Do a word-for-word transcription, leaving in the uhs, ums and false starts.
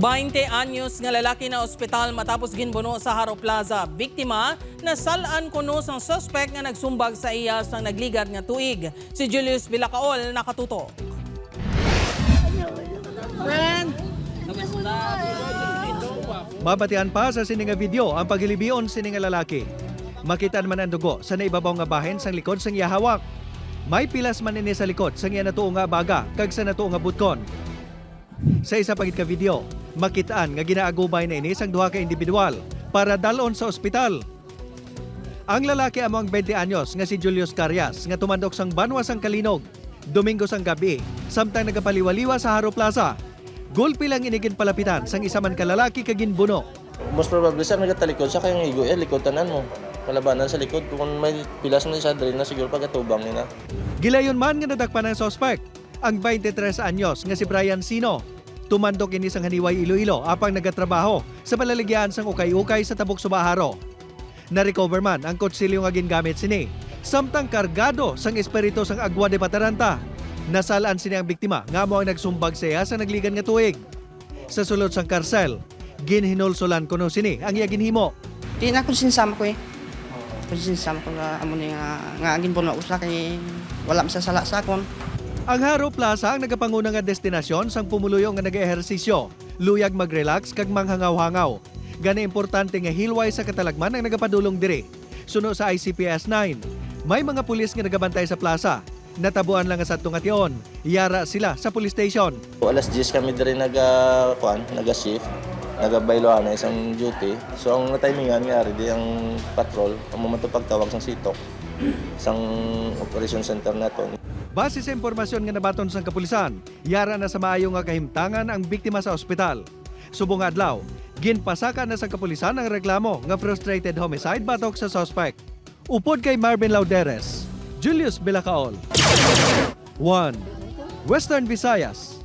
Baynte anyos nga lalaki na ospital matapos ginbuno sa Jaro Plaza. Biktima, nasal-an kuno sang suspek nga nagsumbag sa iya sang nagligad nga tuig. Si Julius Bilacaol nakatuto. Mabatian pa sa sini nga video ang paghilibion sini nga lalaki. Makit-an man ang dugo sa naibabaw nga bahin sang likod sang iya hawak. May pilas man ini sa likod sang iya natuo nga abaga kag sa natuo nga butkon. Sa isa pa gid ka video, makit-an nga ginaagubay na ini sang duha ka individual para dal-on sa ospital. Ang lalaki amo ang twenty anyos nga si Julius Carias nga tumandok sang banwa sang Calinog, Domingo sang gabi, samtang nagapaliwaliwa sa Jaro Plaza. Gulpi lang ini ginpalapitan sang isa man ka lalaki kag ginbuno. Most probably, sir, nagatalikod siya kay ang igo, eh, likod tanan mo. Kalabanan sa likod. Kung may pilas man siya, diri na siguro pag-atubang niya na. Gilayon man nga nadakpan ang suspect, ang twenty-tres anyos nga si Brian Sino. Tumandok ini sang Janiuay, Iloilo, apang nagatrabaho sa balaligyaan sang ukay-ukay sa Tabok Suba, Jaro. Na-recover man ang kutsilyo nga gingamit sini, samtang kargado sang espiritu sang Agua de Pataranta. Nasal-an sini ang biktima nga amo ang nagsumbag sa iya sa nagligad nga tuig. Sa sulod sang karsel, ginhinulsolan kuno sini ang iya ginhimo. Di na konsensya ko eh. Konsensya ko nga amo ni nga, nga ginbuno ko sa kay wala man sa sala sa akon. Ang Jaro Plaza ang nagapanguna nga destinasyon sang pumuluyo nga nagaehersisyo, luyag mag-relax kag manghangaw-hangaw. Gani importante nga hilway sa katalagman ang nagapadulong diri. Suno sa I C P S nine, may mga pulis nga nagabantay sa plaza. Natabuan lang nga sadto nga tion, yara sila sa police station. Alas diyes kami diri naga, kuan, naga-shift. Nagabaylo na isang duty. So, ang natimingan nga ari di ang patrol, ang momento pagtawag sang sitok, sang operation center naton. Base sa impormasyon nga nabaton sang kapulisan, yara na sa maayo nga kahimtangan ang biktima sa ospital. Subong nga adlaw, ginpasaka na sa kapulisan ang reklamo nga frustrated homicide batok sa suspect. Upod kay Marvin Lauderes, Julius Bilacaol, One, Western Visayas.